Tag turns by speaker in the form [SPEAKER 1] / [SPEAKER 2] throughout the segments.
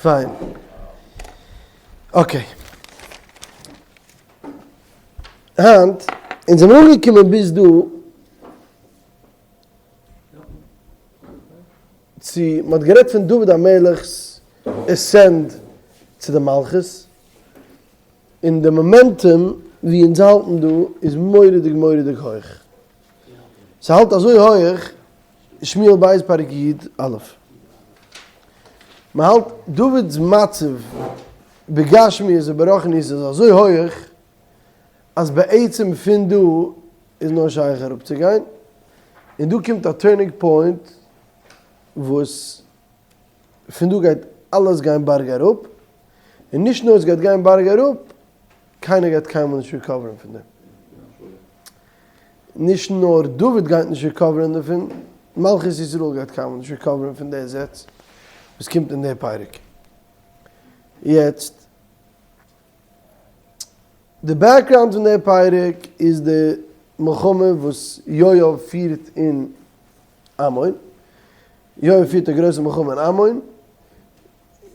[SPEAKER 1] פיין. Okay. היינט, אונז זעמיר אנגעקומען ביז דא צו מ'האט גערעדט פון דוד המלך'ס ascend צו די מלכות, און די momentum ווי אונז האלטן דא איז מורא'דיג מורא'דיג הויך. ס'האלט אזוי הויך, שמואל ב' פרק י א. מ'האלט דוד'ס מצב בגשמיות וברוחניות איז אזוי הויך, אז בעצם פון דא איז נאר שייך אראפצוגיין, און דא קומט א turning point וואס פון דא גייט אלעס גיין בארג אראפ, און נישט נאר עס גייט גיין בארג אראפ, קיינער גייט קיינמאל נישט recover ן פון דעם. נישט נאר דוד גייט נישט recover ן דערפון, מלכות ישראל גייט קיינמאל נישט recover ן פון די זעץ וואס קומט אין די פרק. יעצט, די background פון די פרק איז די מלחמה וואס יואב פירט אין עמון. יואב פירט א גרויסע מלחמה אין עמון,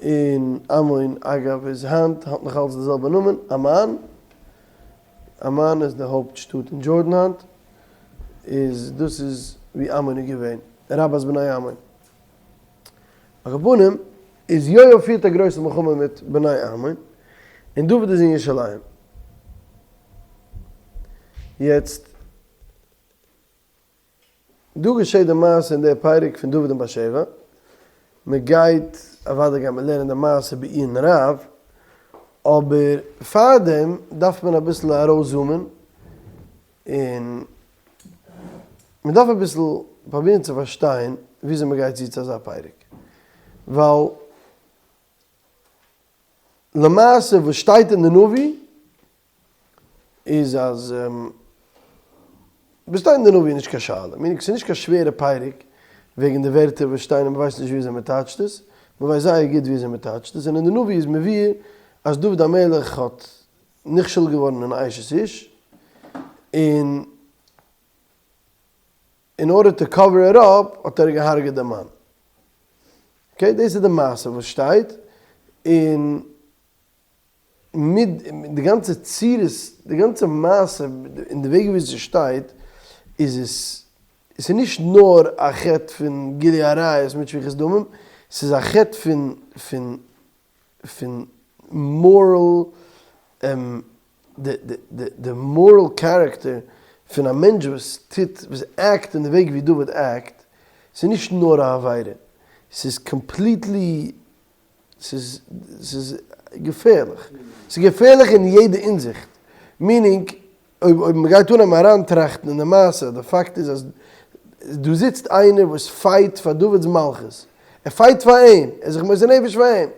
[SPEAKER 1] און עמון אגב איז היינט האט נאך אלץ די זעלבע נאמען, עמאן. עמאן איז די הויפט שטאט אין Jordan היינט, איז דאס איז ווי עמון איז געווען, רבת בני עמון. על כל פנים, איז יואב פירט א גרויסע מלחמה מיט בני עמון, און דוד איז אין ירושלים. יעצט, דא געשעט די מעשה אין די פרק פון דוד און בת שבע, מען גייט, אוודאי גייט מען לערנען די מעשה בעיון רב, אבער פארדעם דארף מען אביסל ארויסזומען, און מען דארף אביסל פרובירן צו פארשטיין וויאזוי מען גייט צו צו אזא פרק, ווייל למעשה וואס שטייט אין די נביא איז אז וואס שטייט אין די נביא איז נישט קיין שאלה, meaning ס'איז נישט קיין שווערע פרק וועגן די ווערטער וואס שטייען און מ'ווייסט נישט וויאזוי מ'טייטשט עס, מ'ווייסט זייער גוט וויאזוי מ'טייטשט עס, און אין די נביא איז מבואר אז דוד המלך האט נכשל געווארן אין אשת איש, און in order to cover it up האט ער געהארגעט די מאן. Okay, דאס איז די מעשה וואס שטייט, און מיט די גאנצע צורת, די גאנצע מעשה און די וועג ווי ס'שטייט איז עס, עס איז נישט נאר א חטא פון גילוי עריות מיט שפיכות דמים, ס'איז א חטא פון פון פון moral, די moral character פון א מענטש וואס טוט, וואס act אין די וועג ווי דוד act, ס'איז נישט נאר א עבירה, ס'איז completely ס'איז ס'איז געפערליך. ס'איז געפערליך אין יעדע אינזיכט. Meaning, אויב אויב מ'גייט אנהייבן אריינטראכטן אין די מעשה, די פאקט איז אז דא זיצט איינער וואס fight פאר דוד'ס מלכות. ער fight פאר אים. ער איז זיך מוסר נפש פאר אים.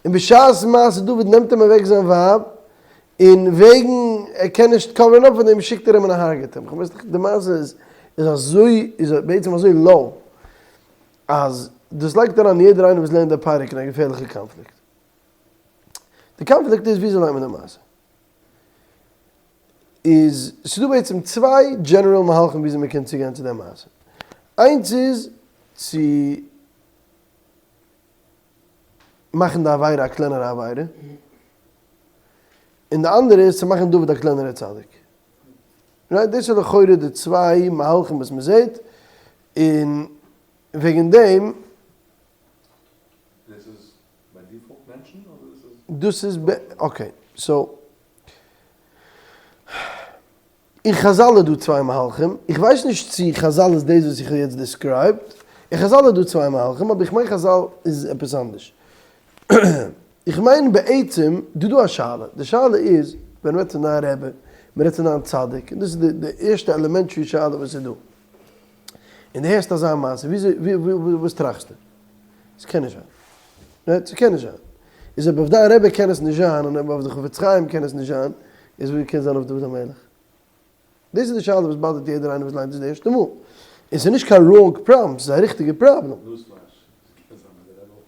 [SPEAKER 1] און בשעת מעשה דוד נעמט אים אוועק זיין ווייב, און וועגן ער קען נישט cover ן up פאר דעם שיקט ער אים און ער הרג'עט אים. כ'ווייס נישט, די מעשה איז איז אזוי איז בעצם אזוי low. אז דאס לייגט אריין יעדער איינער וואס לערנט די פרק אין א געפערליכע קאנפליקט. די קאנפליקט איז וויאזוי ליינט מען די מעשה. איז ס'דא בעצם צוויי general מהלכים וויאזוי מ'קען צוגיין צו די מעשה. איינס איז צו מאכן די עבירה א קלענערע עבירה, און די אנדערע איז צו מאכן דוד א קלענערע צדיק. Right? דאס איז לכאורה די צוויי מהלכים וואס מ'זעט, און וועגן דעם.
[SPEAKER 2] דאס איז by default מענטשן אדער דאס איז?
[SPEAKER 1] דאס איז ב okay so אין חזל איז דא צוויי מהלכים, איך ווייס נישט צו חזל איז דאס וואס איך האב יעצט described, אין חזל איז דא צוויי מהלכים אבער איך מיין חזל איז עפעס אנדערש. איך מיין בעצם דא דא א שאלה, די שאלה איז ווען מ'רעדט פון דיין רבי, מ'רעדט פון דיין צדיק, און דאס איז די ערשטע elementary שאלה וואס איז דא. און דו הערסט אזא מעשה, וויאזוי, וואס טראכסטו? עס קען נישט זיין. Right? ס'קען נישט זיין. איז אויב אויף דיין רבי קען עס נישט זיין, און אויב אויף די חפץ חיים קען עס נישט זיין, איז ווי קען זיין אויף דוד המלך? דאס איז די שאלה וואס bother ט יעדער איינער וואס ליינט עס די ערשטע מאל. און ס'איז נישט קיין wrong problem, ס'איז א ריכטיגע פראבלעם.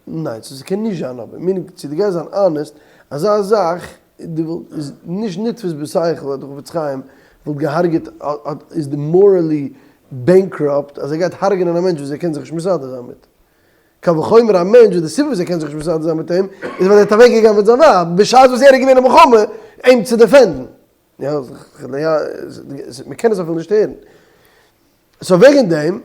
[SPEAKER 1] ניין, סאו ס'קען נישט זיין אבער, meaning צו דו גייסט זיין honest, אזא זאך איז נישט נתפס בשכל אז די חפץ חיים וואלט געהארגעט איז morally bankrupt אז ער גייט הרג'נען א מענטש וואס ער קען זיך נישט מסדר זיין מיט. קל וחומר א מענטש וואס די סיבה וואס ער קען זיך נישט מסדר זיין מיט אים איז ווייל ער האט אוועקגעגאנגען מיט זיין ווייב בשעת וואס ער איז געווען אין מלחמה אים צו defend ן. יא, מען קען עס אפילו נישט הערן. so וועגן דעם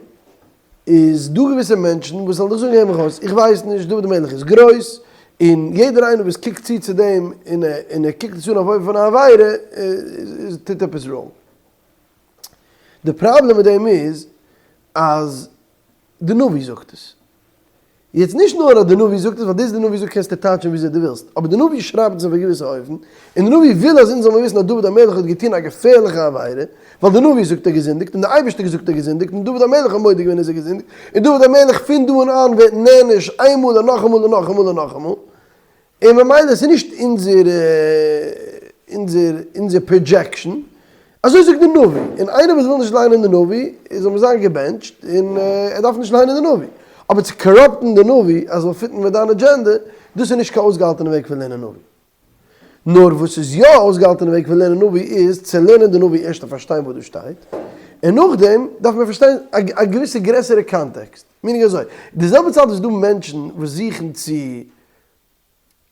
[SPEAKER 1] איז דא געוויסע מענטשן וואס זאלן דיך זאגן הער מיך אויס, איך ווייס נישט, דוד המלך איז גרויס, און יעדער איינער וואס קוקט צו צו דעם און ער קוקט עס אן אויף אופן פון א עבירה, טוט עפעס wrong. די פראבלעם מיט דעם איז אז די נביא זאגט עס. יעצט נישט נאר אז די נביא זאגט עס, ווייל דאס די נביא זאגט קענסטו טייטשן וויאזוי דו ווילסט, אבער די נביא שרייבט עס אויף א געוויסע אופן, און די נביא וויל אז אונז זאל מיר וויסן אז דוד המלך האט געטון א געפערליכע עבירה, ווייל די נביא זאגט ער געזינדיגט, און די אייבערשטער געזאגט ער געזינדיגט, און דוד המלך האט מודה געווען אז ער געזינדיגט, און דוד המלך פון דא און אן ווערט נענש איינמאל און נאכאמאל און נאכאמאל און נאכאמאל, און ממילא ס'איז נישט אונזער אונזער אונזער projection, אזוי זאגט די נביא, און איינער וואס וויל נישט ליינען די נביא זאל מען זיין געבענטשט און ער דארף נישט ליינען די נביא, אבער צו corrupt ן די נביא אז זאל fit ן מיט דיין אדזשענדע, דאס איז נישט קיין אויסגעהאלטענע וועג פון לערנען נביא. נאר וואס איז יא אויסגעהאלטענע וועג פון לערנען נביא איז צו לערנען די נביא ערשט און פארשטיין וואס דא שטייט, און נאכדעם דארף מען פארשטיין א געוויסע גרעסערע קאנטעקסט. meaning אזוי, די זעלבע צייט וואס ס'דא מענטשן וואס זוכן צו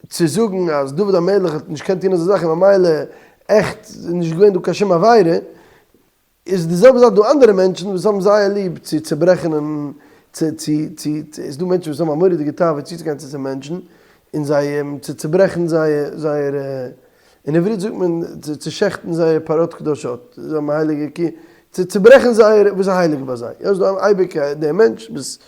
[SPEAKER 1] צו זאגן אז דוד המלך האט נישט געקענט טון אזא זאך און ממילא עכט איז נישט געווען דא קיין שום עבירה, איז די זעלבע זאך דא אנדערע מענטשן וואס האבן זייער ליב צו צוברעכן און צו צו צו איז דא מענטשן וואס האבן א מורא'דיגע תאווה צוצוגיין צו צו מענטשן און זיי צו צוברעכן זייער זייער אין עברית זאגט מען צו שעכטן זייער פרות קדושות, זיי האבן הייליגע קי, צו צוברעכן זייער וואס איז הייליג ביי זיי. יא, ס'איז דא אייביג דער מענטש וואס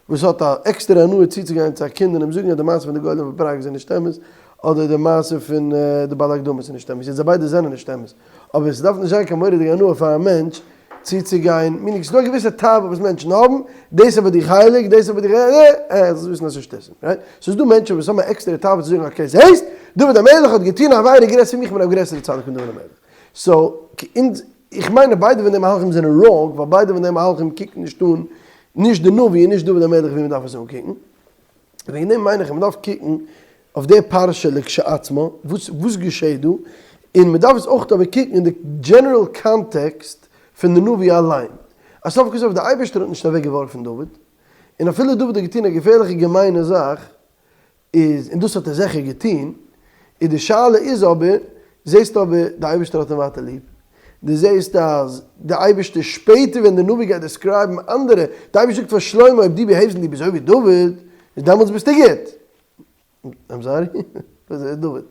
[SPEAKER 1] וואס האט א עקסטערע הנאה צוצוגיין צו א קינד און אים זאגן אז די מעשה פון די גולם פון פראג איז נישט אמת, אדער די מעשה פון די בעל אקדמות איז נישט אמת. יעצט זיי ביידע זענען נישט אמת. אבער ס'דארף נישט זיין קיין מורא'דיגע הנאה פאר א מענטש צוצוגיין, meaning ס'איז דא א געוויסע תאווה וואס מענטשן האבן, דאס איז ביי דיך הייליג, דאס איז ביי דיך אה אה, זאלסט וויסן אז ס'איז שטותים, right? ס'איז דא מענטשן וואס האבן א עקסטערע תאווה צו זאגן okay, זעהסט? דוד המלך האט געטון א עבירה גרעסער ווי מיך, איך בין א גרעסערע צדיק פון דוד המלך. so, אונז, איך מיין אז ביידע פון די מהלכים זענען wrong, ווייל ביידע פון די מהלכים קוקן נישט אן נישט די נביא און נישט דוד המלך ווי מ'דארף עס אנקוקן. וועגן דעם מיין איך אז מ'דארף קוקן אויף די פרשה לכשעצמה, וואס וואס געשעהט דא, און מ'דארף עס אויך אבער קוקן אין די general קאנטעקסט פון די נביא אליין, אז סוף כל סוף די אייבערשטער האט נישט אוועק געווארפן דוד, און אפילו דוד האט געטון א געפערליכע געמיינע זאך, איז, און דאס האט ער זיכער געטון, איז די שאלה איז אבער, זעסט אבער די אייבערשטער האט אים ווייטער ליב, דו זעסט אז די אייבערשטער שפעטער ווען די נביא גייט describe ן אנדערע, די אייבערשטער זאגט פאר שלמה אויב דו behave סט און דו ביסט אזוי ווי דוד, איז דעמאלטס ביסטו גוט. I'm sorry? וואס איז דוד?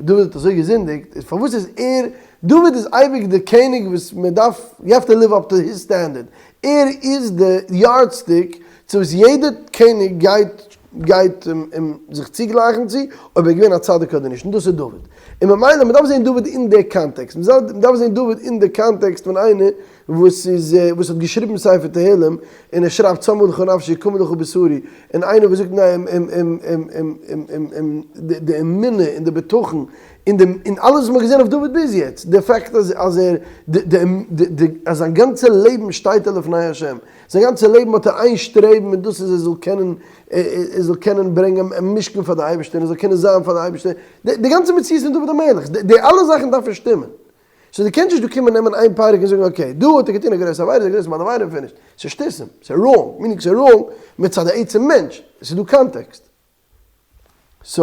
[SPEAKER 1] דוד האט אזוי געזינדיגט, איז פארוואס איז ער, דוד איז אייביג די קעניג וואס מען דארף, you have to live up to his standard, ער איז די yardstick צו וואס יעדע קעניג גייט גייט אים זיך צוגלייכן צו, אויב ער איז געווען א צדיק אדער נישט, און דאס איז דוד. און ממילא מען דארף זען דוד אין די קאנטעקסט, מען דארף זען דוד אין די קאנטעקסט פון איינער וואס איז וואס האט געשריבן ספר תהלים, און ער שרייבט צמאה לך נפשי כמה לך בשרי, און איינער וואס זאגט ניין די אמונה און די בטחון און די און אלעס וואס מען האט געזען אויף דוד ביז יעצט, די fact אז אז ער די די אז זיין גאנצע לעבן שטייט ער לפני השם, זיין גאנצע לעבן האט ער איין שטרעבן און דאס איז ער זאל קענען ער זאל קענען ברענגען א משכן פאר די אייבערשטער און ער זאל קענען זיין פאר די אייבערשטער, די גאנצע מציאות פון דוד המלך, די אלע זאכן דארפן שטימען. so דו קענסט נישט דא קומען נעמען איין פרק און זאגן okay, דא האט ער געטון א גרויסע עבירה, איז א גרויסע בעל עבירה און finish. ס'איז שטותים, ס'איז wrong, meaning ס'איז wrong מצד די עצם מענטש, עס איז דא קאנטעקסט. so,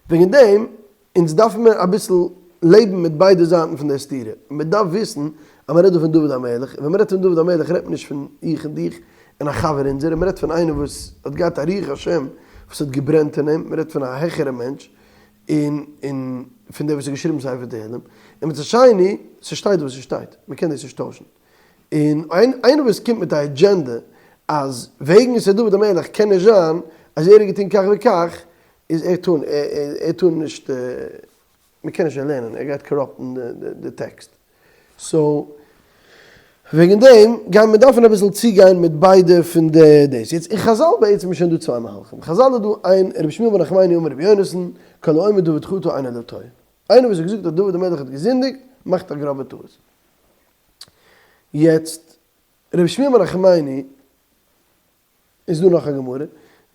[SPEAKER 1] וועגן דעם, אונז דארפן מיר אביסל לעבן מיט ביידע זייטן פון דער סתירה. מען דארף וויסן אז מען רעדט דא פון דוד המלך, און ווען מען רעדט פון דוד המלך רעדט מען נישט פון איך און דיך און א חבר אונזערע, מען רעדט פון איינער וואס האט געהאט א רוח השם וואס האט געברענט אין אים, מען רעדט פון א העכערע מענטש, און און פון דער וואס האט געשריבן ספר תהלים, און מצד שני, ס'שטייט וואס ס'שטייט, מ'קען דאס נישט טוישן. און איינער וואס קומט מיט א אדזשענדע אז וועגן עס איז דוד המלך קען נישט זיין אז ער האט געטון כך וכך, איז ער טאר ער טאר נישט, מ'קען נישט לערנען, ער גייט corrupt ן די טעקסט. so וועגן דעם גייען מיר דארפן אביסל צוגיין מיט ביידע פון די דאס. יעצט אין חזל בעצם איז שוין דא צוויי מהלכים. חזל איז דא איין רבי שמואל בר נחמני אמר רבי יונתן כל האומר דוד חטא אינו אלא טועה. איינער וואס האט געזאגט אז דוד המלך האט געזינדיגט מאכט א גראבע טעות. יעצט רבי שמואל בר נחמני איז דא נאך א גמרא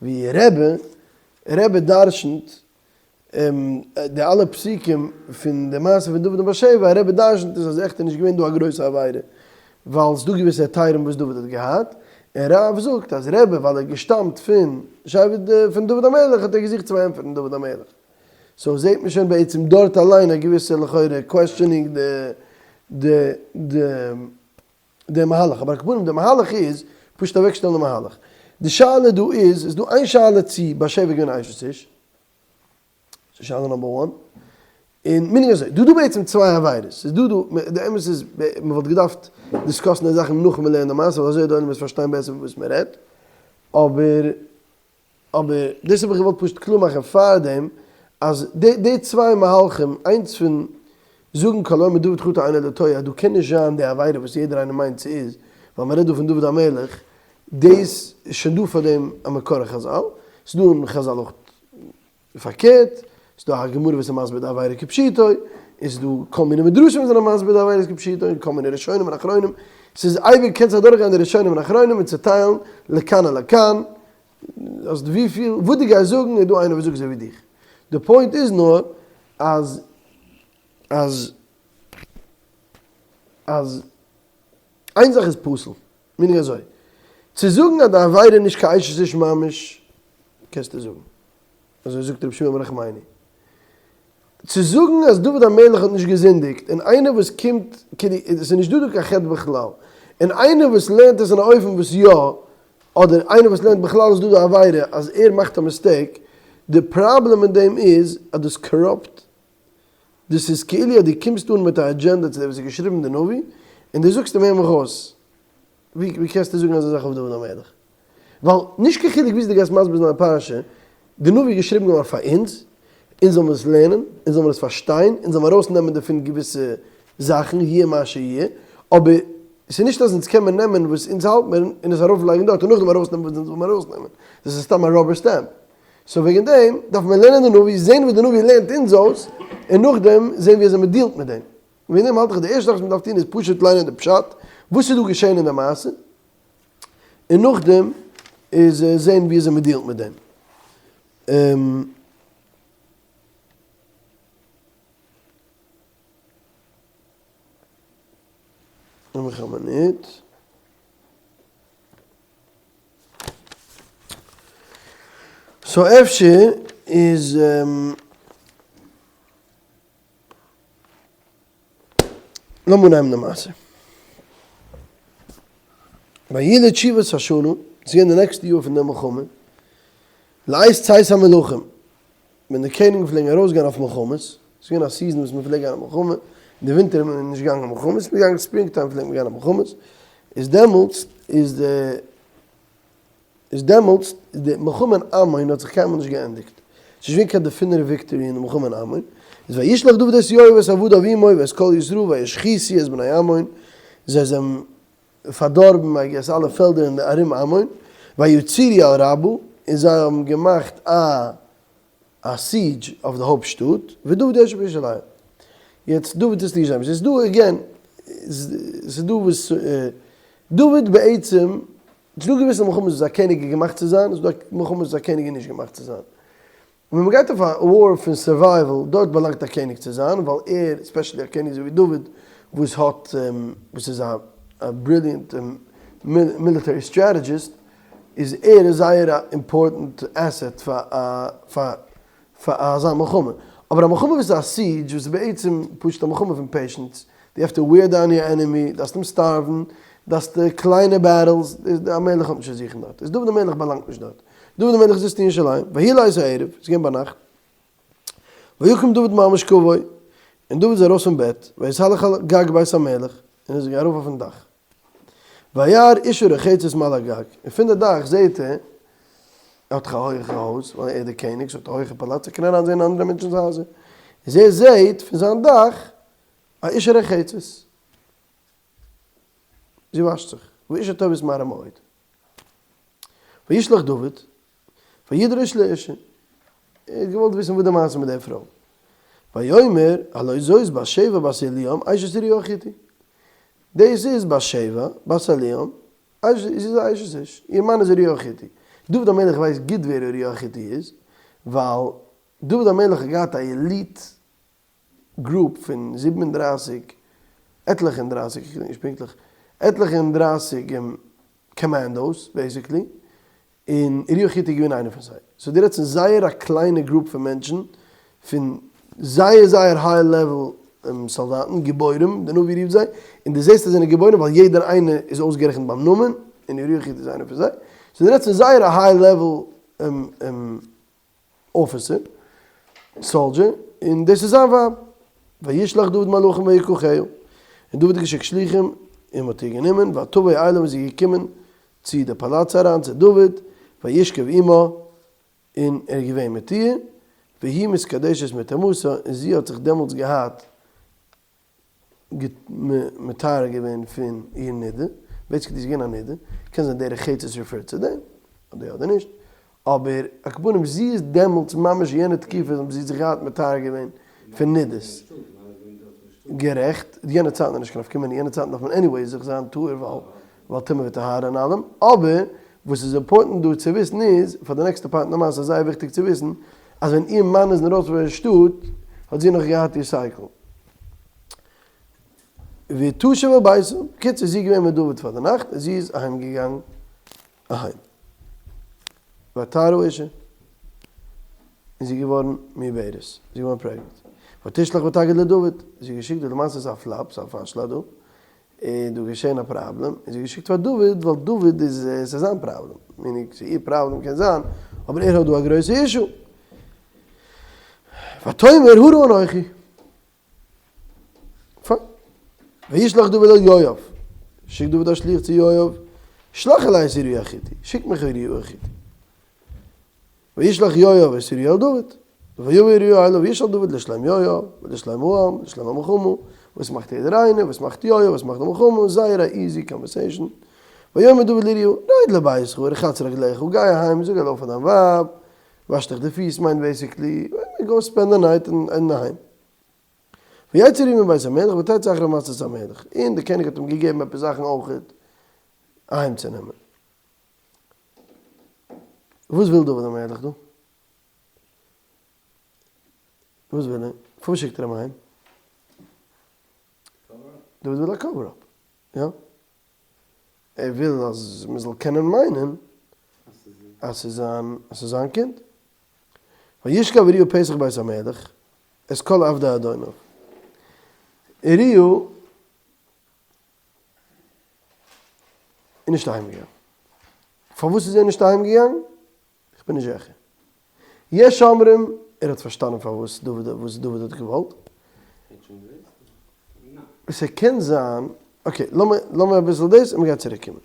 [SPEAKER 1] ווי רבי רבי דרשנ'ט די אלע פסוקים פון די מעשה פון דוד און בת שבע, רבי דרשנ'ט עס אז עכט איז נישט געווען דא א גרויסע עבירה, ווייל ס'דא געוויסע היתרים וואס דוד האט געהאט, און רב זאגט אז רבי ווייל ער האט געשטאמט פון שבט פון דוד המלך האט ער געזוכט צו פארענטפערן דוד המלך. so זעהט מען שוין בעצם דארט אליין א געוויסע לכאורה questioning די די די די מהלך. אבער על כל פנים די מהלך איז פשוט אוועקשטעלן די מהלך. די שאלה דא איז, איז דא איין שאלה צו בת שבע געווען אשת איש? ס'איז שאלה number one. און meaning אזוי, דא דא בעצם צוויי עבירות. ס'איז דא דא, די אמת איז, מ'וואלט געדארפט discuss ן די זאכן נאכן מ'לערנט די מעשה, ווייל אזוי וועט די עולם עס פארשטיין בעסער פון וואס מ'רעדט. אבער, אבער דאס האב איך געוואלט פשוט קלאר מאכן פארדעם, אז די די צוויי מהלכים, איינס פון זאגן כל האומר דוד חטא אינו אלא טועה, אז דא קען נישט זיין די עבירה וואס יעדער איינער מיינט ס'איז, ווייל מ'רעדט דא פון דוד המלך, דאס איז שוין דא פאר דעם א מקור אין חזל, ס'איז דא אין חזל אויך פארקערט, ס'איז דא א גמרא וואס איז מסביר די עבירה כפשוטו, און ס'איז דא כל מיני מדרשים וואס זענען מסביר די עבירות כפשוטו, און כל מיני ראשונים און אחרונים, ס'איז אייביג קענסט אדורכגיין די ראשונים און אחרונים און צעטיילן לכאן און לכאן, אז וויפיל וואס דו גייסט זאגן איז דא איינער וואס זאגט אזוי ווי דיך, די point איז נאר אז אז אז איין זאך איז פסול, meaning אזוי, צו זאגן אז די עבירה איז נישט קיין אשת איש ממש, קענסטו זאגן. אזוי זאגט רבי שמואל בר נחמני. צו זאגן אז דוד המלך האט נישט געזינדיגט, און איינער וואס קומט, כאילו, עס איז נישט דא דא קיין חטא בכלל, און איינער וואס לערנט עס אין א אופן וואס יא, אדער איינער וואס לערנט בכלל איז דא די עבירה אז ער מאכט א mistake, די פראבלעם אין דעם איז אז דאס corrupt, דאס איז כאילו אז דו קומסט אן מיט א agenda צו דער וואס האט געשריבן די נביא, און דו זאגסט אים הער מיך אויס, ווי קענסטו זאגן אזא זאך אויף דוד המלך? ווייל נישט קיין חילוק וויאזוי דו גייסט מסביר זיין א פרשה, די נביא איז געשריבן געווארן פאר אונז, אונז זאל מיר עס לערנען, אונז זאל מיר עס פארשטיין, אונז זאל מיר ארויסנעמען דערפון געוויסע זאכן, יהיה מה שיהיה, אבער ס'איז נישט אז אונז קען מיר נעמען וואס אונז האלט מיר און עס ארויפלייגן דארט און נאכדעם ארויסנעמען וואס אונז וויל מיר ארויסנעמען, דאס איז סתם א rubber stamp. so וועגן דעם דארף מען לערנען די נביא, זען וואס די נביא לערנט אונז אויס, און נאכדעם זען ווי אזוי מען deal ט מיט דעם. וועגן דעם האלט איך די ערשטע זאך וואס מען דארף טון איז פשוט ליינען די פשט, וואס איז דא געשען אין די מעשה, און נאכדעם איז זען ווי אזוי מען deal ט מיט דעם. נעם איך א מינוט. so אפשר איז. לאמיר נעמען די מעשה. ויהי לתשובת השנה, ס'איז געווען די נעקסטע יאר פון די מלחמה, לעת צאת המלכים, ווען די קעניגן פלעגן ארויסגיין אויף מלחמות, ס'איז געווען א season וואס מ'פלעגט גיין אויף מלחמה, אין די ווינטער איז מען נישט געגאנגען אויף מלחמות, מ'איז געגאנגען spring time פלעגט מען גיין אויף מלחמות, איז דעמאלטס איז די איז דעמאלטס די מלחמה אין עמון האט זיך קיינמאל נישט געענדיגט, ס'איז נישט געווען קיין definitive victory אין די מלחמה אין עמון, איז וישלח דוד את יואב ואת עבדיו עמו ואת כל ישראל וישחיתו את בני עמון, זיי זענען פארדארבן I guess אלע פעלדער אין די ארום עמון, ויצורו על רבה, און זיי האבן געמאכט א א siege אויף די הויפט שטאט, ודוד יושב בירושלים. יעצט דוד איז נישט זיין, ס'איז דא again, ס'איז דא וואס דוד בעצם ס'איז דא געוויסע מלחמות וואס א קעניג איז געמאכט צו זיין, ס'איז דא מלחמות וואס א קעניג איז נישט געמאכט צו זיין. ווען מ'גייט אויף א war פון survival, דארט באלאנגט א קעניג צו זיין, ווייל ער, especially א קעניג אזוי ווי דוד, וואס האט, וואס איז א brilliant military strategist, איז ער איז זייער א important asset פאר א פאר פאר אזא מלחמה. אבער א מלחמה וואס איז א siege, וואס איז בעצם פשוט א מלחמה פון patience, דו have to wear down your enemy, דארפסט אים starve ן, דארפסט קליינע battles, א מלך האט נישט צו זוכן דארט, איז דוד המלך באלאנגט נישט דארט. דוד המלך זיצט אין ירושלים, ויהי לעת הערב, עס איז געווען ביינאכט, ויקום דוד מעל משכבו, און דוד איז ארויס פון בעט, ויתהלך על גג בית המלך, און איז ארויף אויפן דאך. וירא אשה רוחצת מעל הגג, און פון די דאך זעהט ער, ער האט דאך א הויכע הויז, ווייל ער איז דער קעניג, ס'האט א הויכע פאלאץ, ער קען אריין זעהן אנדערע מענטשנ'ס הייזער, איז ער זעהט פון זיין דאך א אשה רוחצת, זי וואשט זיך, ואשה טובת מראה מאוד. וישלח דוד, וידרש לאשה, ער האט געוואלט וויסן וואס די מעשה מיט די פרוי. ויאמר, הלא זאת בת שבע בת אליעם אשת אוריה החתי. דאס איז בת שבע בת אליעם, זי איז א אשת איש, איר מאן איז אוריה החתי. דוד המלך ווייסט גוט ווער אוריה החתי איז, ווייל דוד המלך האט געהאט א elite group פון 37, עטליכע און דרייסיג, איך געדענק נישט פונקטליך, עטליכע און דרייסיג. Commandos basically, און אוריה החיתי איז געווען איינער פון זיי. So דו רעדסט פון זייער א קליינע group פון מענטשן, פון זייער זייער high level סאלדאטן, גיבורים, די נביא רופט זיי, און דו זעסט אז זיי זענען גיבורים ווייל יעדער איינער איז אויסגערעכנט ביים נאמען, און אוריה החיתי איז איינער פון זיי. So דו רעדסט פון זייער א high level officer, soldier, און דאס איז זיין ווייב. וישלח דוד מלאכים ויקחוה, און דוד האט געשיקט שליחים און מ'האט איר גענומען, ותבא אליו און זי איז געקומען צו די פאלאץ אריין צו דוד, וישכב עמה, און ער איז געווען מיט איר, והיא מתקדשת מטומאתה, און זי האט זיך דעמאלטס געהאט מטהר געווען פון איר נידה, basically איז געווען א נידה, קען זיין דרך חצות refer ט צו דעם, אדער יא אדער נישט, אבער על כל פנים זי איז דעמאלטס ממש יענע תקופה האט זי זיך געהאט מטהר געווען פון נידות. גערעכט, יענע צייטן איז נישט קיין נפקא מינה, יענע צייטן דארף מען anyway זיך זיין טהור ווייל ווייל טומאה וטהרה און אלעם, אבער וואס איז important דא צו וויסן איז, פאר די נעקסטע part אין די מעשה איז זייער וויכטיג צו וויסן, אז ווען איר מאן איז ארויס פון שטאט האט זי נאך געהאט איר cycle. ותשב אל ביתה, בקיצור זי איז געווען מיט דוד פאר די נאכט און זי איז אהיים געגאנגען אהיים. ותהר האשה, און זי איז געווארן מעוברת, זי איז געווארן pregnant. ותשלח ותגד לדוד, זי האט געשיקט, למעשה איז א flop, ס'איז א פאשלה דא, איז דא געשען א פראבלעם, און זי האט געשיקט פאר דוד, ווייל דוד איז, עס איז זיין פראבלעם, meaning ס'איז איר פראבלעם קען זיין, אבער ער האט דא א גרויסע issue. ותאמר הרה אנכי. פיין. וישלח דוד אל יואב, שיקט דוד א שליח צו יואב, שלח אלי את אוריה החתי, שיק מיך אוריה החתי. וישלח יואב את אוריה אל דוד, ויבא אוריה אליו וישאל דוד לשלום יואב, ולשלום העם, ולשלום המלחמה, וואס מאכט יעדער איינער, וואס מאכט יואב, וואס מאכט די מלחמה, זייער א easy conversation. ויאמר דוד לאוריה, רד לביתך ורחץ רגליך, גיי אהיים, זאג העלאו פאר דיין ווייב, וואש דיך די פיס מיינט basically, go spend the night אינדערהיים. ויצא אוריה מבית המלך ותצא אחריו משאת המלך, און דער קעניג האט אים געגעבן עפעס זאכן אויכעט אהיימצונעמען. וואס וויל דוד המלך דא? וואס וויל ער? פארוואס שיקט ער אים אהיים? דוד וויל א cover up, יא? ער וויל אז מען זאל קענען מיינען אז ס'איז זיין, אז ס'איז זיין קינד. וישכב אוריה פתח בית המלך את כל עבדי אדוניו. אוריה איז נישט אהיים געגאנגען. פארוואס איז ער נישט אהיים געגאנגען? איך בין נישט זיכער. יש אומרים, ער האט פארשטאנען פארוואס דוד וואס דוד האט געוואלט. ס'קען זיין, okay, לאמיר לאמיר אביסל דאס און מ'גייט צוריק קומען.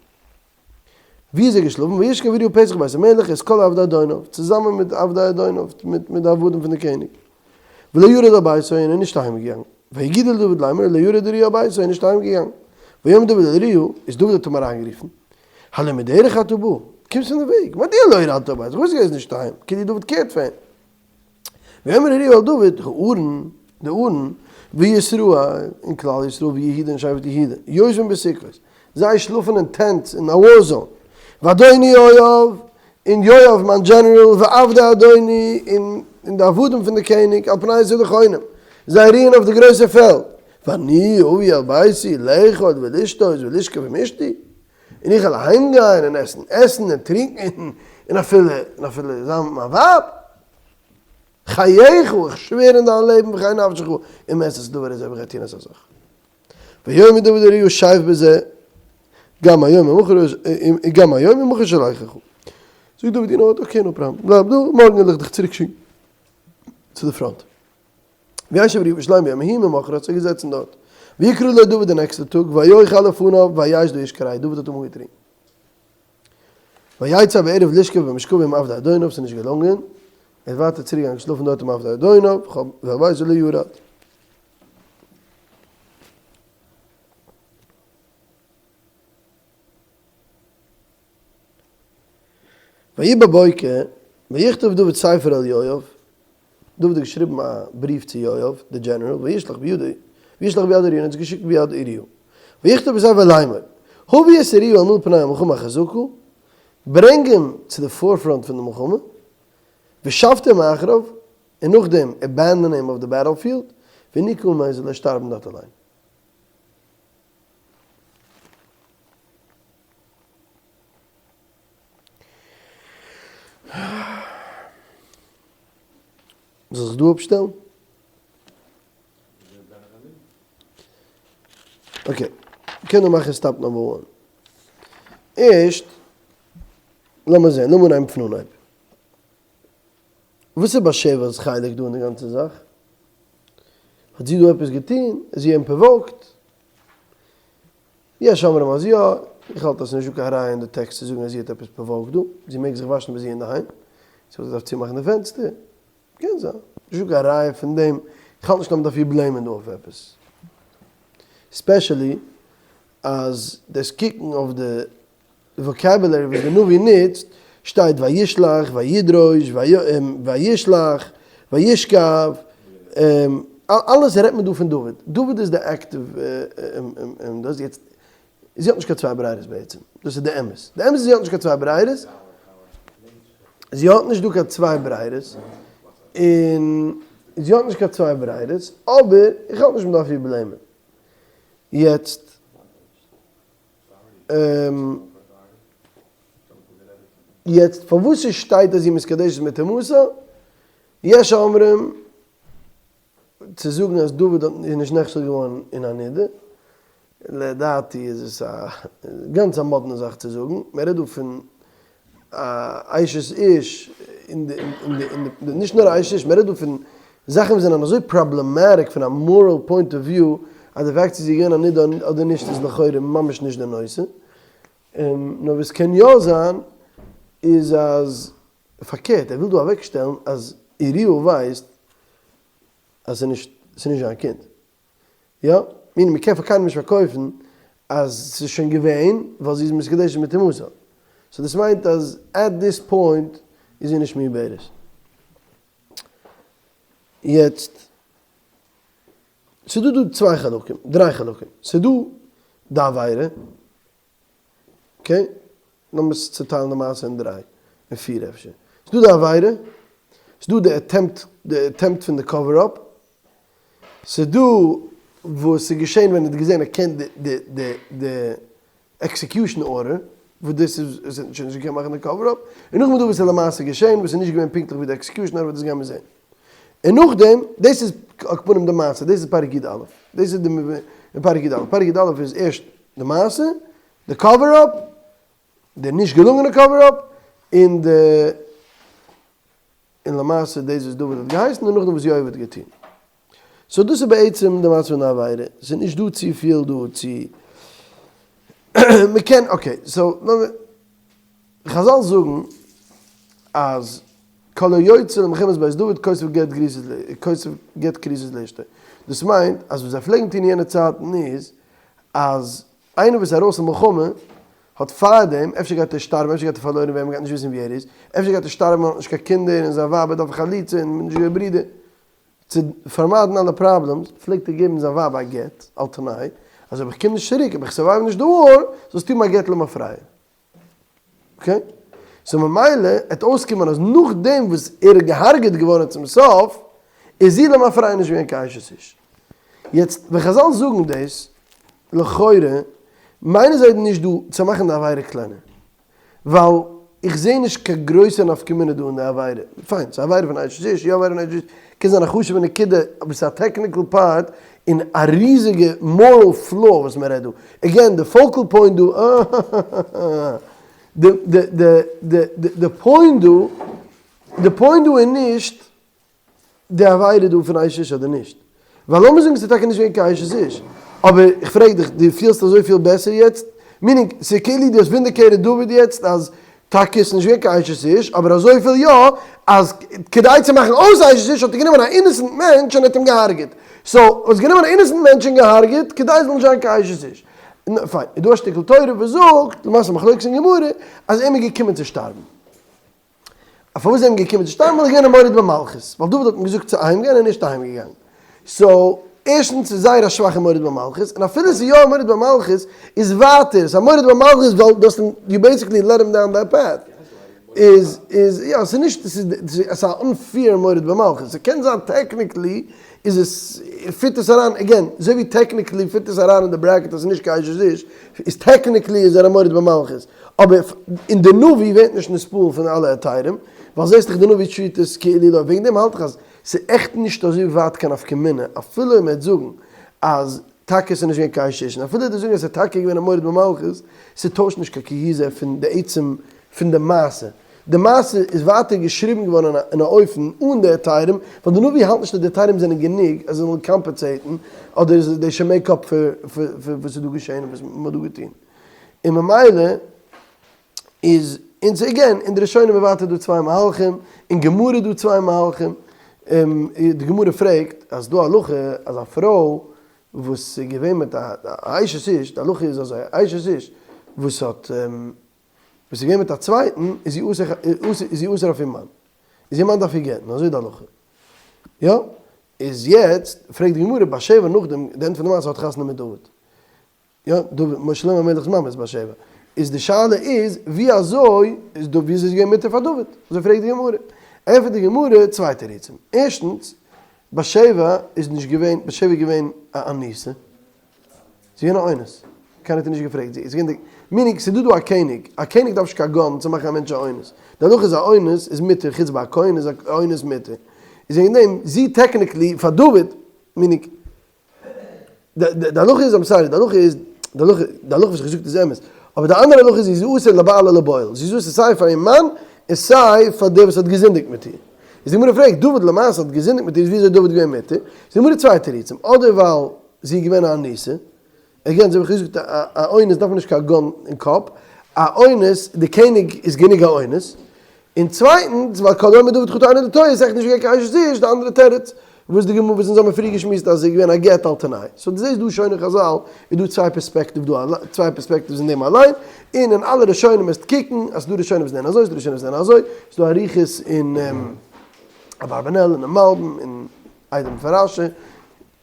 [SPEAKER 1] ווי איז ער געשלאפן? וישכב אוריה פתח בית המלך את כל עבדי אדוניו, צוזאמען מיט עבדי אדוניו, מיט מיט די עבדים פון די קעניג. ולא ירד אל ביתו און איז נישט אהיים געגאנגען. ויגידו לדוד לאמר לא ירד אוריה אל ביתו און איז נישט אהיים געגאנגען. ויאמר דוד אל אוריה, איז דוד האט אים אריינגערופן, הלא מדרך אתה בא, קומסט פון די וועג, מדוע לא ירדת אל ביתך, וואס גייסט נישט אהיים, כאילו דוד care ט פאר אים. ויאמר אוריה אל דוד, הארון, די ארון, וישראל, און כלל ישראל, ויהודה און שבט יהודה, יושבים בסוכות, זיי שלאפן אין tents אין א war zone, ואדוני יואב, און יואב מיין דזשענעראל, ועבדי אדוני, און די עבדים פון די קעניג, על פני השדה חונים, זיי רוען אויף די גרויסע פעלד, ואני אבוא אל ביתי לאכול ולשתות ולשכב עם אשתי, און איך וועל אהיים גיין און עסן עסן און טרינקען און אפילו און אפילו זיין מיט מיין ווייב. חייך, איך שווער אין דיין לעבן וחיי נפשך, אם אעשה את הדבר הזה אויב איך גיי טון אזא זאך. ויאמר דוד לאוריה שב בזה גם היום ומחר גם היום ומחר אשלחך. זאגט דוד you know what, okay no problem, בלייב דא, מארגן וועל איך דיך צוריק שיקן צו די front. וישב אוריה בשלום ביום ההוא ממחרת האט זיך געזעצן דארט. ויקרא לו דוד די נעקסטע טאג ויאכל לפניו וישת וישכרהו, דוד האט אים אנגעטרינקען. ויצא בערב לשכב במשכבו עם עבדי אדוניו, ס'איז נישט געלונגען, ער איז ווייטער צוריק געגאנגען שלאפן דארט עם עבדי אדוניו, ואל ביתו לא ירד. ויהי בבוקר, ויכתוב דוד ספר אל יואב, דוד האט געשריבן א בריוו צו יואב דער דזשענעראל, וישלח בידו, וישלח ביד אוריה, און האט עס געשיקט ביד אוריה. ויכתוב בספר לאמור, הבא את אוריה אל מול פני המלחמה החזקה, ברענג אים צו די forefront פון די מלחמה, ושבתו מאחריו, און נאכדעם abandon אים אויף די battlefield, והניקהו ומת, זאל ער שטארבן דארט אליין. זאל זיך דא אפשטעלן? okay, מ'קען דא מאכן stop number one. ערשט, לאמיר זען, לאמיר אנהייבן פון אנהייב. וואס איז בת שבע'ס חלק דא אין די גאנצע זאך? האט זי דא עפעס געטון? איז זי אים provoked? יש אומרים אז יא, איך האלט אז ס'איז נישטא קיין ראיה אין די טעקסט צו זאגן אז זי האט עפעס provoked דא, זי מעג זיך וואשן ביי זי אינדערהיים, זי וואלט געדארפט צומאכן די פענסטער, קען זיין, נישטא קיין ראיה פון דעם, איך האלט נישט אז מ'דארף איר blame ען דא אויף עפעס, especially אז דאס קוקן אויף די vocabulary וואס די נביא נוצט, שטייט וישלח, וידרוש, וישלח, וישכב, אלעס רעדט מען דא פון דוד, דוד איז די active דאס, יעצט זי האט נישט קיין צוויי ברירות בעצם, דאס איז די אמת, די אמת איז זי האט נישט קיין צוויי ברירות, זי האט נישט דא קיין צוויי ברירות, און זי האט נישט קיין צוויי ברירות, אבער איך האלט נישט מען דארף איר blame ען, יעצט. יעצט פארוואס עס שטייט אז היא מתקדשת מטומאתה, יש אומרים צו זאגן אז דוד האט איז נישט נכשל געווארן אין א נידה, לדעתי איז עס א גאנץ א מאדנע זאך צו זאגן, מען רעדט דא פון א אשת איש, אין די אין די אין די נישט נאר א אשת איש, מען רעדט דא פון זאכן וואס זענען אזוי problematic פון א moral point of view, אז די fact צו זי איז געווען א נידה אדער נישט איז לכאורה ממש נישט די נושא. נאר וואס קען יא זיין איז אז פארקערט, ער וויל דא אוועקשטעלן אז אוריה ווייסט אז ס'איז נישט ס'איז נישט זיין קינד. יא, meaning מ'קען פאר קיינעם נישט פארקויפן אז ס'איז שוין געווען ווייל זי איז מתקדשת מטומאתה. so דאס מיינט אז at this point איז זי נישט מעוברת. יעצט, ס'איז דא דא צוויי חלקים, דריי חלקים. ס'איז דא די עבירה, okay, לאמיר עס צוטיילן די מעשה אין דריי, אין פיר אפשר. ס'איז דא די עבירה, ס'איז דא די attempt, די attempt פון די cover up, ס'איז דא וואס איז געשען ווען ער האט געזען ער קען די די די די execution order, וואס דאס איז עס האט שוין נישט געקענט מאכן די cover up, און נאכדעם איז דא וואס איז למעשה געשען וואס איז נישט געווען פונקטליך ווי די execution order, דאס גייען מיר זען. און נאכדעם, דאס איז על כל פנים די מעשה, דאס איז פרק י א, דאס איז די אין פרק י א, פרק י א איז ערשט די מעשה, די cover up, די נישט געלונגענע cover up, און די און למעשה דאס וואס דוד האט געהייסן און נאכדעם וואס יואב האט געטון. so דאס איז בעצם די מצב פון די עבירה, ס'איז נישט דא צופיל דא צו מ'קען okay so לאמיר חזל זאגן אז כל היוצא למלחמת בית דוד כותב גט כריתות כותב גט כריתות לאשתו דאס מיינט אז וואס זיי פלעגן טון יענע צייטן איז אז איינער וואס איז ארויס אין מלחמה האט פארדעם, אפשר גייט ער שטארבן, אפשר גייט ער פארלוירן ווערן, מ'גייט נישט וויסן ווי ער איז, אפשר גייט ער שטארבן און האט נישט קיין קינדער און זיין ווייב דארף חליצה און נישט געווען ברידער. צו פארמיידן אלע problems פלעגט ער געבן זיין ווייב א גט, על תנאי, אז אויב איך קום נישט צוריק, אויב איך survive נישט די war, זאלסטו מיין גט למפרע. okay? so ממילא עט אויסקומען אז נאכדעם וואס ער איז געהארגעט געווארן צום סוף, איז זי למפרע נישט געווען קיין אשת איש. יעצט ווען חזל זאגן דאס, לכאורה מיינען זיי נישט דא צו מאכן די עבירה קלענער, ווייל איך זעה נישט קיין גרויסע נפקא מינה דא אין די עבירה, פיין ס'איז א עבירה פון אשת איש, יא עבירה פון אשת איש, קען זיין א חשוב'ע נקודה, אבער ס'איז א technical part און א ריזיגע moral flaw וואס מען רעדט דא, again די focal point דא, אהההההה, די די די די די point דא, די point דא איז נישט די עבירה דא פון אשת איש אדער נישט? ווייל לאמיר זאגן ס'איז טאקע נישט געווען קיין אשת איש, אבער איך פרעג דיך, דו פילסט אזוי פיל בעסער יעצט? meaning, ס'איז כאילו דו האסט vindicated דוד יעצט אז טאקע איז נישט געווען קיין אשת איש, אבער אזויפיל יא, אז כדי צו מאכן אויס אשת איש האט ער גענומען א innocent מענטש און האט אים געהארגעט. so, האסט גענומען א innocent מענטש און געהארגעט כדי ס'זאל נישט זיין קיין אשת איש. פיין, איז דא א שטיקל תורה וואס זאגט, למעשה מחלוקת אין גמרא, אז אים איז געקומען צו שטארבן. פארוואס איז אים געקומען צו שטארבן? ווייל ער איז געווען א מורד במלכות, ווייל דוד האט אים געזאגט צו אהיים גיין און ער איז נישט אהיים געגאנגען. so, ערשטנס איז זייער א שוואכע מורד במלכות, און אפילו עס איז יא א מורד במלכות, איז ווייטער, עס איז א מורד במלכות ווייל דו האסט אים, you basically led him down that path. איז, איז, יא, עס איז נישט, עס איז, עס איז א unfair מורד במלכות. ס'קען זיין technically איז עס, fit עס אריין, again, אזוי ווי technically fit עס אריין אין די bracket אז עס איז נישט קיין אשת איש, איז technically איז ער א מורד במלכות. אבער אין די נביא ווערט נישט נתפעל פון אלע היתרים, ווייל זעסט דאך די נביא treat עס כאילו לא, וועגן דעם האלט איך אז ס'איז עכט נישט אזוי ווייט קיין נפקא מינה, אפילו אויב מ'וועט זאגן אז טאקע ס'איז נישט געווען קיין אשת איש, און אפילו דו זאגן אז ס'איז טאקע געווען א מורד במלכות, ס'טוישט נישט קיין כי הוא זה פון די עצם פון די מעשה. די מעשה איז ווייטער געשריבן געווארן אין א אופן אן די היתרים, ווייל די נביא האלט נישט אז די היתרים זענען גענוג אז זיי זאלן compensate ן אדער they should make up פאר וואס איז דא געשען און וואס מ'האט דא געטון. און ממילא איז אונז again אין די ראשונים איז ווייטער דא צוויי מהלכים, אין גמרא איז דא צוויי מהלכים, די גמרא פרעגט אז ס'דא הלכה אז א פרוי וואס איז געווען מיט א אשת איש, די הלכה איז אזוי, א אשת איש וואס האט וואס איז געווען מיט א צווייטן איז זי אסור איז זי אסור אויף איר מאן, איז איר מאן דארף איר גט'ן, אזוי איז די הלכה, יא? איז יעצט פרעגט די גמרא בת שבע נאכדעם די ענד פון די מעשה האט חתונה מיט דוד, יא, דוד, משה שלמה המלך'ס מאמע איז בת שבע. איז די שאלה איז, ווי אזוי איז דוד, ווי אזוי איז געווען מותר פאר דוד? אזוי פרעגט די גמרא. ענטפערט די גמרא צוויי תירוצים. ערשטנס, בת שבע איז נישט געווען, בת שבע איז געווען א אנוסה. זי איז געווען א אונס. קיינער האט איר נישט געפרעגט. זי איז געווען די, meaning ס'איז דא דא א קעניג. א קעניג דארף נישט קיין gun צו מאכן א מענטש א אונס. די הלכה איז א אונס איז מותר, חוץ ביי א כהן איז א אונס מותר. איז וועגן דעם, זי technically פאר דוד, meaning, די הלכה איז, I'm sorry, די הלכה איז, די הלכה, די הלכה וואס איך האב געזאגט איז אמת, אבער די אנדערע הלכה איז זי איז אסור לבעל ולבועל, זי איז אסור סיי פאר איר מאן און סיי פאר דער וואס האט געזינדיגט מיט איר. איז די גמרא פרעגט, דוד למעשה האט געזינדיגט מיט איר, איז וויאזוי איז דוד געווען מותר? איז די גמרא צוויי תירוצים, אדער ווייל זי איז געווען א אנוסה, again אזוי ווי איך האב געזאגט א אונס דארף מען נישט קיין gun אין קאפ, א אונס, די קעניג איז גענוג א אונס, און צווייטנס ווייל כל האומר דוד חטא אינו אלא טועה איז עכט נישט געווען קיין אשת איש, די אנדערע תירוץ וואס די גמ' וואס אונז האבן פריער געשמועסט אז עס איז געווען א גט על תנאי. so דו זעסט דא שוין אין חזל איז דא צוויי פערספעקטיוו דא צוויי perspectives אין דעם אליין, און אין אלע ראשונים וועסטו קוקן אז ס'דא ראשונים וואס לערנען אזוי ס'דא ראשונים וואס לערנען אזוי, ס'דא אריכות אין אברבנאל און אין מלבים און איידעם פון רשי.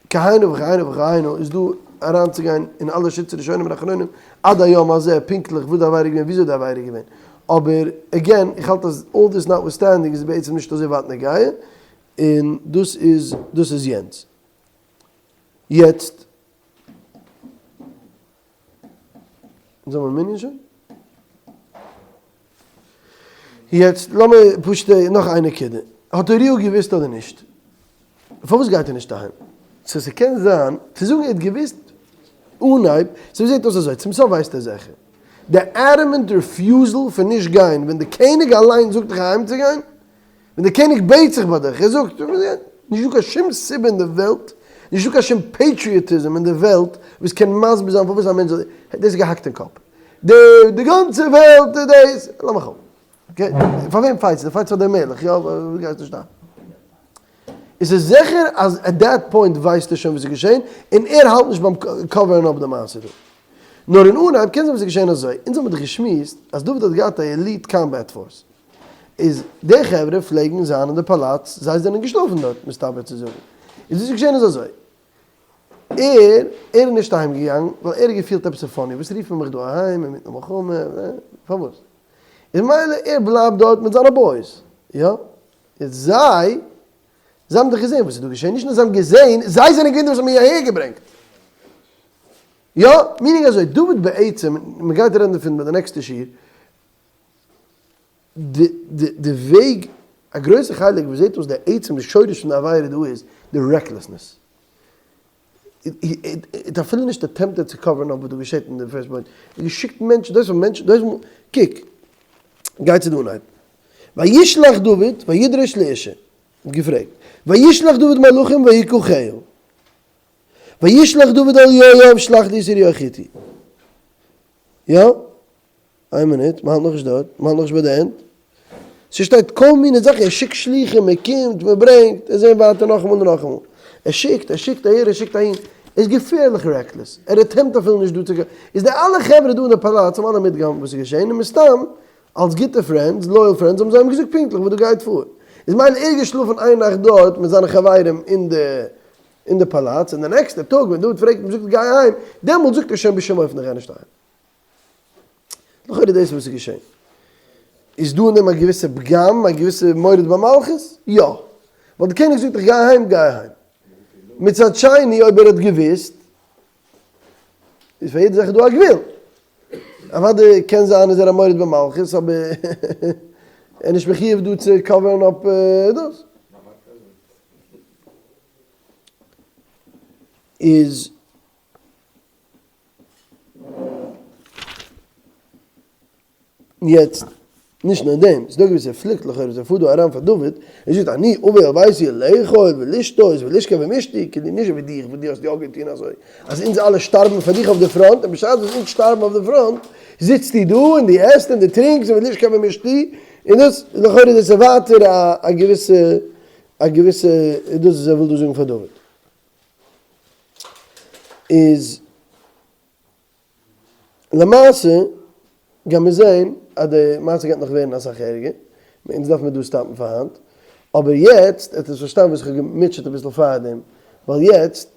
[SPEAKER 1] כהנה וכהנה וכהנה איז דא אריינצוגיין אין אלע שיטות ראשונים און אחרונים עד היום הזה פונקטליך וואס די עבירה איז געווען וויאזוי די עבירה איז געווען אבער again איך האלט אז all this notwithstanding איז בעצם נישט אזוי ווייט נוגע און דאס איז דאס איז יענץ יעצט זאל מען מנין שוין? יעצט לאמיר פשוט נאך איין נקודה. האט אוריאל געוויסט אדער נישט? פארוואס גייט ער נישט אהיים? so ס'קען זיין, צו זאגן ער האט געוויסט אנהייב, ס'זעט אויס אזוי, צום סוף ווייסט ער זיכער. די adamant refusal פון נישט גיין ווען די קעניג אליין זאגט דיך אהיים צו גיין, ווען דער קעניג בעט זיך ביי דיך, ער זאגט, נישט דא קיין שום סיבה אין די וועלט, נישט דא קיין שום patriotism אין די וועלט וואס קען מסביר זיין פארוואס א מענטש זאל, דאס איז געהאקט אין קאפ. די די גאנצע וועלט איז דאס, לאמיך האבן. okay, פאר וועם fight סטו? דו fight סט פאר דעם מלך, יא? דו גייסט נישט אהיים. עס איז זיכער אז at that point ווייסט ער שוין וואס איז געשען, און ער האלט נישט ביים cover ן up די מעשה דא. נאר אין אנהייב קען זיין וואס איז געשען אזוי, אונז האבן דאך געשמועסט אז דוד האט געהאט א elite combat force. איז די חברה פלעגן זיין אין די פאלאץ, זיי זענען געשלאפן דארט מסתבר צו זאגן, איז וואס איז געשען איז אזוי, ער ער איז נישט אהיים געגאנגען ווייל ער האט געפילט עפעס איז funny, וואס רופט מען מיך דא אהיים אינמיטן מלחמה, פארוואס? איז מילא ער בלייבט דארט מיט זיינע boys, יא, איז זיי, זיי האבן דאך געזען וואס איז דא געשען, נישט נאר זיי האבן געזען, זיי זענען געווען די וואס האבן מיר אהער געברענגט. יא, meaning אזוי, דוד בעצם, מען גייט רעדן דערפון ביי די נעקסטע שיעור, די די די וועג, א גרויסע חלק וואס זעט אויס די עצם די שורש פון די עבירה דא איז די recklessness. האט אפילו נישט attempted צו cover ן up וואס דא געשעט אין די first point. ער האט געשיקט מענטשן, דאס וואס מענטשן, דאס וואס, קוק, גיי צו די אנהייב. וישלח דוד וידרש לאשה, האט געפרעגט, וישלח דוד מלאכים ויקחהו. וישלח דוד אל יואב שלח לי את אוריה החתי. יא? איין מינוט, מ'האלט נאכנישט דארט, מ'האלט נאכנישט ביי די end. ס'שטייט כל מיני זאכן, ער שיקט שלוחים, ער קומט, מ'ברענגט, ער זעהן ווייטער נאכאמאל און נאכאמאל. ער שיקט, ער שיקט אהער, ער שיקט אהין. ער איז געפערליך reckless, ער attempt אפילו נישט דא צו גיין. איז די אלע חברה דא אין די פאלאץ האבן אלע מיטגעהאלטן וואס איז געשען, און מסתם אלס גוטע friends, loyal friends, האבן זיי אים געזאגט פונקטליך וואס דא גייט פאר. איז מילא ער געשלאפן איין נאכט דארט מיט זיינע חברים אין די אין די פאלאץ, און די נעקסטע טאג ווען דוד פרעגט אים זאגט ער גיי אהיים, דעמאלט זאגט ער שוין בשום אופן איך גיי נישט אהיים. לכאורה דאס איז וואס איז געשען. איז דא אין דעם א געוויסע פגם, א געוויסע מורד במלכות? יא. ווייל די קעניג זאגט איך גיי אהיים, גיי אהיים. מצד שני אויב ער האט געוויסט, איז פאר יעדע זאך איז דא א גבול. אוודאי קען זיין איז ער א מורד במלכות אבער. ער איז נישט מחיוב דא צו cover ן up דאס. איז יעצט, נישט נאר דעם, ס'איז דא געוויסע פליקט לכאורה וואס ער פארט דא אריין פאר דוד, ער זאגט אני אבוא אל ביתי לאכול ולשתות ולשכב עם אשתי, כאילו נישט ווי דיך וואס דו האסט יא געטון אזוי, אז אונז אלע שטארבן פאר דיך אויף די front, און בשעת וואס אונז שטארבן אויף די front, זיצטו דא און דו עסט און דו טרינקסט און ולשכב עם אשתי, און דאס, לכאורה איז דאס ווייטער א געוויסע, א געוויסע, דאס וואס ער וויל דא זאגן פאר דוד. איז. למעשה גייען מיר זעהן אז די מעשה גייט נאך ווערן אסאך ערגער, אונז דארף מיר דא stop ן פאר היינט, אבער יעצט האט עס פארשטאנען וואס איך האב געמוטשעט אביסל פארדעם, ווייל יעצט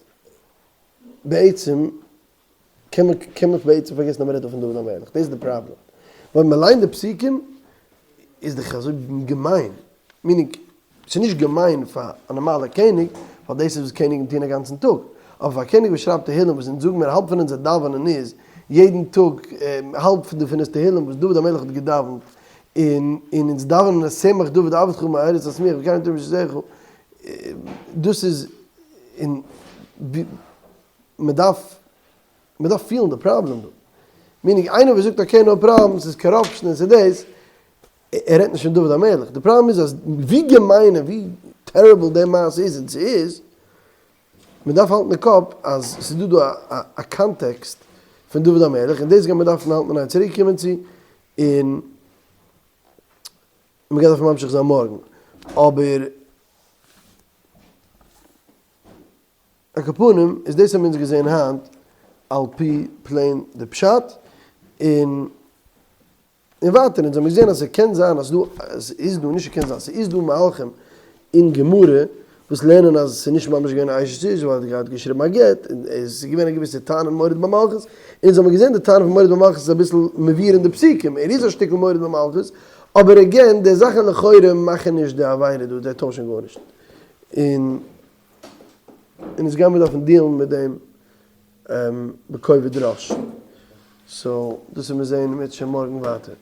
[SPEAKER 1] בעצם קען מען קען מען בעצם פארגעסן אז מען רעדט דא פון דוד המלך, דאס איז די פראבלעם, ווייל מען ליינט די פסוקים איז דאך אזוי געמיין, meaning ס'איז נישט געמיין פאר א נארמאלע קעניג, ווייל דאס איז וואס קעניגן טוען א גאנצן טאג. אבער פאר א קעניג וואס שרייבט תהילים, וואס אונז זאגן מיר האלב פון אונזער דאווענען איז יעדן טאג האלב פון דערפון איז תהילים וואס דוד המלך האט געדאווענט, און און אונז דאווענען את צמח דוד עבדך מהרה תצמיח וקיימנו תורה ומצותיך, דאס איז און מ'דארף מ'דארף פילן די פראבלעם דא. meaning איינער וואס זאגט okay no problem, ס'איז corruption און ס'איז דאס, ער רעדט נישט פון דוד המלך, די פראבלעם איז אז ווי געמיין און ווי terrible די מעשה איז און ס'איז, מען דארף האלטן אין קאפ אז ס'איז דא דא א context פון דוד המלך און דאס גייט מען דארפן האלטן אין איין צוריק קומען צו, און מען גייט דארפן ממשיך זיין מארגן, אבער על כל פנים איז דאס האבן אונז געזען היינט על פי plain די פשט, און. און ווייטער אונז האמיר געזען אז ס'קען זיין אז דא, ס'איז דא, נישט ס'קען זיין, ס'איז דא מהלכים אין גמרא וואס לערנען אז ס'איז נישט ממש געווען א אשת איש ווייל ער האט געהאט געשריבן א גט, און עס איז געווען א געוויסע טענה אין מורד במלכות, אונז האמיר געזען די טענה פון מורד במלכות איז אביסל מבאר אין די פסוקים, ער איז א שטיקל מורד במלכות, אבער again די זאכן לכאורה מאכן נישט די עבירה דא, זיי טוישן גארנישט. און אונז גיימיר דארפן deal ן מיט דעם. בכובד ראש. so דאס וועט מען זעהן אם ירצה השם מארגן ווייטער.